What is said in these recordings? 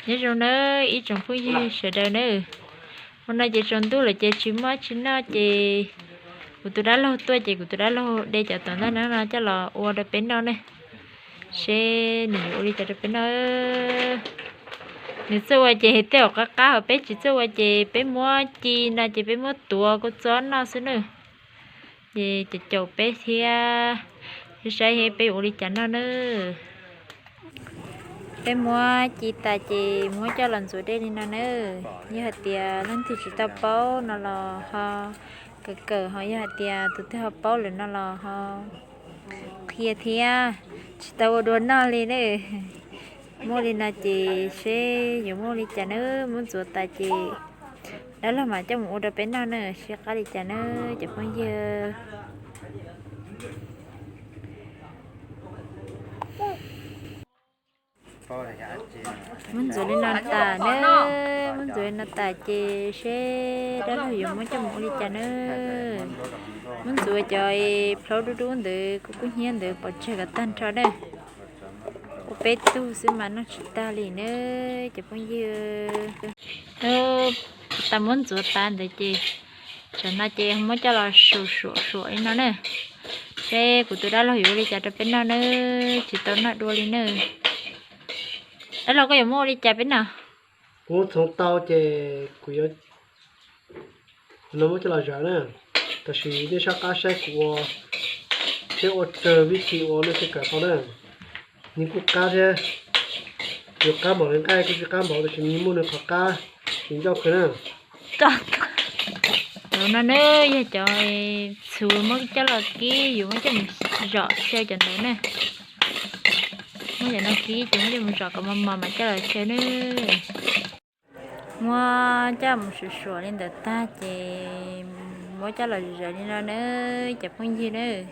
Nyob zoo nawb ib tsoom phooj ywg sawv daws nawb. Hmo no ces tsaus ntuj lawm ces tsis muaj tsis noj ces kuv tus dab laug tuaj ces kuv tus dab laug de cov taum ntaj neeb no coj los ua rau peb noj ne. Seb nws yuav ua li cas rau peb noj. Nws txawj ua ces tej zaum qab qab, ho peb tsis txawj ua ces peb muab ci no ces peb muab tuav kua txob noj xwb nawb. Ces caum caum peb thiab, saib saib peb yuav ua li cas noj nawb. Peb muab ci tas ces muab coj los ntxuav dej li no nawb. Yog hais tias leej twg tsis tau paub no los ho kawm kawm, ho yog hais tias tus twg ho paub lawm no los ho qhia thiab. Tsis tau ua dua noj li nawb. Muaj li no ces seb yuav muaj li cas nawb. Muab ntxuav tas ces dab laug mam coj mus ua rau peb noj nawb, seb qab li cas nawb cov phooj ywg. Muab ntxuav li no tas nawb, muab ntxuav li no tas ces seb dab laug yuav muab coj mus ua li cas nawb. Muab ntxuav cov plhaub dub dub ntawd, kub kub hnyiab ntawd pov tseg kom tag nrho nawb. Ua peb tug xwb mas noj tsis tag li nawb cov phooj ywg. Tau muab ntxuav tas ntawd ces tsam no ces muab coj los suam suam suam li no nawb. Seb kuv tus dab laug yuav ua li cas rau peb noj nawb, tsis tau noj dua li nawb. Dab laug koj yuav muab ua li cas peb noj? Kuv txhoov tau ces kuv yuav no muab coj los zawv na. Tab sis nej soj qab saib kuv ua, seb ua raws vib thi ua nej thiaj kawm tau na. Nws kuj qab thiab, yuav qab npaum li nqaij kuj tsis qab npaum tab sis nws muaj nws qhov qab, nws ncauj kawg na. Cov no nawb yog cov txhuv muab coj los kib, yus muab coj mus zom xyaw cov ntawd na. Muab cov no kib ces muab coj mus zom kom mos mos mas coj los xyaw nawb. Muab coj mus suam suam li ntawd tag ces muab coj los zawv li no nawb cov phooj ywg nawb.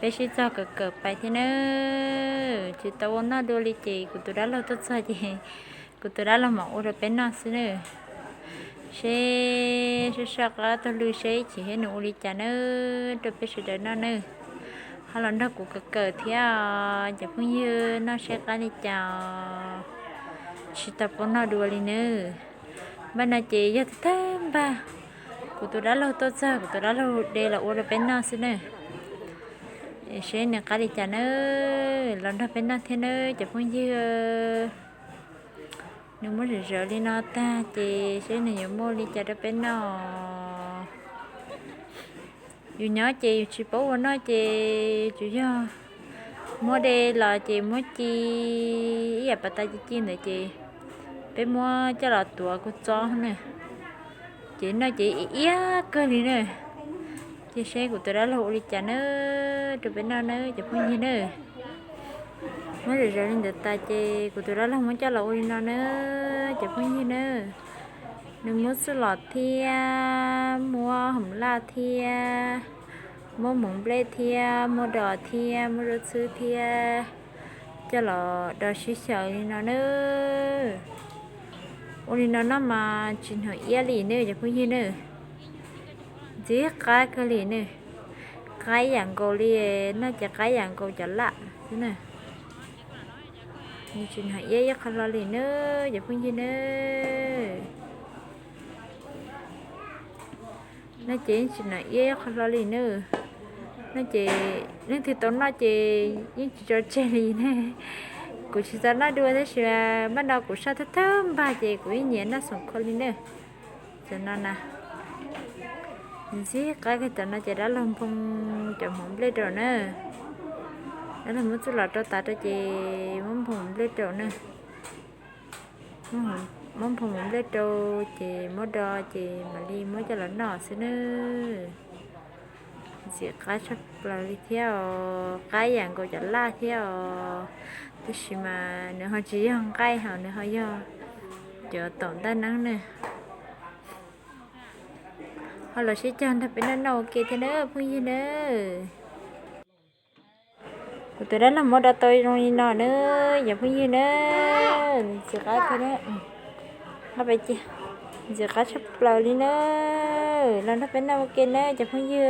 Peb sib txog kawm kawm pais thiab nawb. Tsis tau ua noj dua li ces kuv tus dab laug tuaj txog ces kuv tus dab laug mam ua rau peb noj xwb nawb. Seb soj soj qab taug lw seb ib chim thiab nws ua li cas nawb rau peb sawv daws noj nawb. Ho los nrog kuv kawm kawm thiab cov phooj ywg noj seb qab li cas. Tsis tau paub noj dua li nawb. Npaj no ces yog tag tag npaj, kuv tus dab laug tuaj txog kuv tus dab laug de los ua rau peb noj xwb nawb. Seb nws qab li cas nawb, los nrog peb noj thiab nawb cov phooj ywg. Nws muab zawv zawv li no tag ces seb nws yuav muaj li cas rau peb noj. Yus nyob ces yus tsis paub ua noj ces tsuas yog muab de los ces muab ci ib yam pas tas ci ci ntawd ces peb muab coj los tuav kua txob na. Ces noj ces iab kawg li na. Ces seb kuv tus dab laug ua li cas nawb rau peb noj nawb cov phooj ywg nawb. Muab zawv zawv li ntawd tas ces kuv tus dab laug muab coj los ua li no nawb cov phooj ywg nawb. Nws muab txuj lom thiab, muab hoom laj thiab, muab hmoov nplej thiab, muab dos thiab, muab zaub txhwb thiab, coj los do sib xyaw li no nawb. Ua li no noj mas tsis hnov iab li nawb cov phooj ywg nawb. Ntxim qab kawg li nawb. Qab ib yam nkaus li, noj ces qab ib yam nkaus cov laj xwb na. Nws tsis hnov iab ib qho hlo li nawb cov phooj ywg nawb. Noj ces yeej tsis hnov iab ib qho hlo li nawb. Noj ces leej twg tau noj ces yeej tsis tso tseg li ne. Kuv tsis tau noj dua tab sis mas npaj no kuv saj thawj thawj npag ces kuv yeej nyiam noj xoom khua li nawb. Cov no na, ntxim qab kawg. Cov no ces dab laug nphoo cov hmoov nplej rau na. Dab laug muab txuj lom rau tas rau ces muab nphoo hmoov nplej rau na. Muab nphoo hmoov nplej rau ces muab do ces mam li muab coj los noj xwb nawb. Ntxim qab tshaj plaws li thiab os, qab ib yam nkaus cov laj thiab os. Tab sis mas nws ho tsis yog nqaij, ho nws ho yog cov taum ntaj neeb na. Ho los sib cog nrog peb noj noj ua ke thiab na phooj ywg na. Kuv tus dab laug muab do tau zoo li no na, yog phooj ywg na. Ntxim qab kawg na. Ntxim qab tshaj plaws li na. Los nrog peb noj ua ke na cov phooj ywg.